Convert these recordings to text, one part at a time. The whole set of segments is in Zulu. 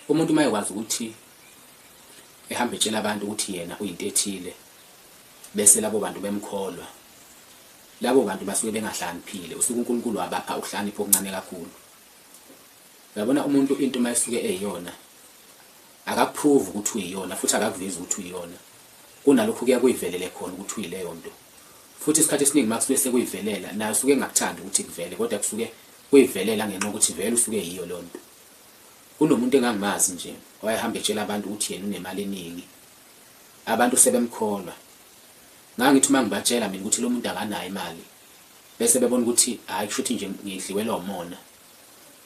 Umuntu uma ekwazi ukuthi ehambe etshela abantu ukuthi yena uyinto ethile bese labo bantu bemkholwa, labo bantu basuke bengahlakaniphile, usuke uNkulunkulu wabapha ukuhlakanipha okuncane kakhulu. Uyabona umuntu into uma esuke eyiyona akakuprove ukuthi uyiyona futhi akakuvezi ukuthi uyiyona, kunalokhu kuya kuyivelele khona ukuthi uyileyo nto. Futhi isikhathi esiningi uma kusuke sekuyivelela naye usuke engakuthandi ukuthi kuvele kodwa kusuke kuyivelela ngenxa yokuthi vele usuke eyiyo leyo nto. Kunomuntu engangimazi nje owayehamba etshela abantu ukuthi yena unemali eningi. Abantu sebemkholwa. Ngangithi uma ngibatshela mina ukuthi lo muntu akanayo imali bese bebona ukuthi hhayi kushuthi nje ngidliwelwa umona.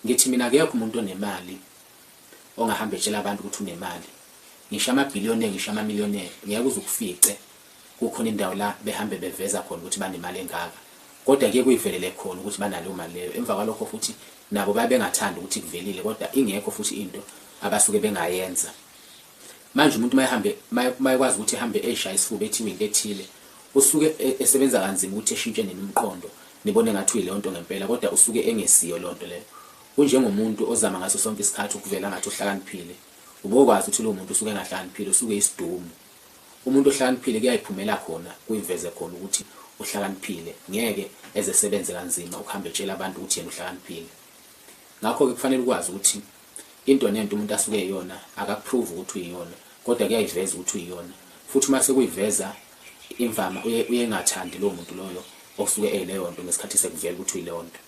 Ngithi mina akekho umuntu onemali ongahamba etshela abantu ukuthi unemali. Ngisho amabhiliyonee ngisho amamiliyonee ngeke uze ukufice kukhona indawo la behambe beveza khona ukuthi banemali engaka kodwa kuye kuyivelele khona ukuthi banaleyo mali leyo. Emva kwalokho futhi nabo baye bengathandi ukuthi kuvelile kodwa ingekho futhi into abasuke bengayenza. Manje umuntu mayehambe mayekwazi ukuthi ehambe eyishaya isifuba ethi uyinto ethile usuke e, esebenza kanzima ukuthi eshintshe nini umqondo nibone ngathi uyileyo nto ngempela kodwa usuke engesiyo leyo nto leyo. Kunjengomuntu ozama ngaso sonke isikhathi ukuvela ngathi uhlakaniphile. Ubokwazi ukuthi lowo muntu usuke engahlakaniphile usuke isidumu. Umuntu ohlakaniphile kuyayiphumela khona kuyiveze khona ukuthi uhlakaniphile ngeke ezesebenze kanzima ukuhamba etshela abantu ukuthi yena uhlakaniphile. Ngakho-ke kufanele ukwazi ukuthi into nento umuntu asuke eyiyona akakuprove ukuthi uyiyona kodwa kuyayiveza ukuthi uyiyona futhi uma sekuyiveza imvama uye uyengathandi lowo muntu loyo osuke eyileyo nto ngesikhathi sekuvela ukuthi uyileyo nto.